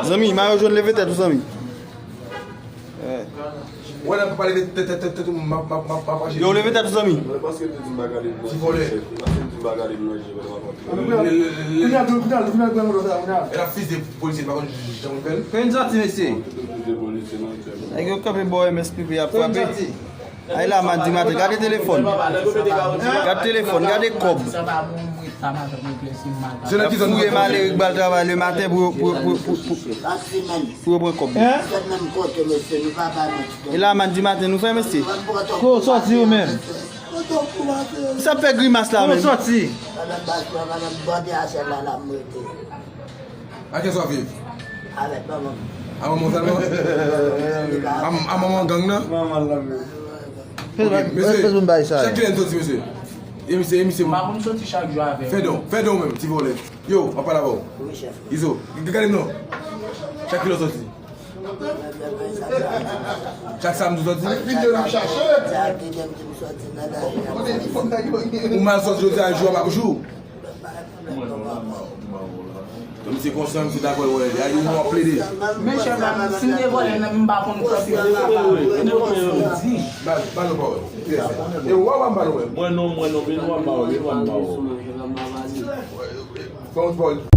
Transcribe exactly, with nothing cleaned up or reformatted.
Zanmi, mayo jòn leve tèt ou, zanmi. Wè, nan pa leve tèt, tèt, tèt, tèt, m ap, m ap, m ap, m ap aji. Yo, leve tèt ou, zanmi. Ti vòlè. E la fis de polisye, pa konn jan pou fè l. Fè n sòti, mesye. Nèg yo kanpe bò M S P P ap frape. Ay la, madi maten, gade telefòn. Gade telefòn, gade kòb. Se nan ki zòn? Fouye malere k bal travay le maten pou, pou, pou, pou, pou, pou yo pran kòb. Fèt menm kote, mesye, nou pa bay menti. E la, madi maten, nou fè, mesye. Ko sòti ou menm? Sa fè grimas la menm. Ko sòti? Madanm Bas, madanm Bòdè a sèl la, la m rete. A kiyès w ap viv? Avèk manman m. A manman w sèlman? A, a manman gang nan? Manman l nan men. Ok, mesye, chak kilè n soti, mesye? E misye, e misye. M pa konn soti chak jou avè l. Fè don, fè don menm, ti vòlè. Yo, m ap pale avè w. Wi, chèf. Izo, g-, gade m non. Chak kilè w soti? Chak samdi w soti? Chak samdi m soti nan lari a. Ou mal soti jodi a, jou a pa pou jou. Misye konsa, misye dakò, wè, a yo w ap plede. Men chèf la, si m te vòlè nan, m pa konn kote m di. Ba, ba nou pawòl. E w a, w a, ba nou wè. Mwen non, mwen non, men w a, ba w, men w a, ba w. Fè yon pawòl.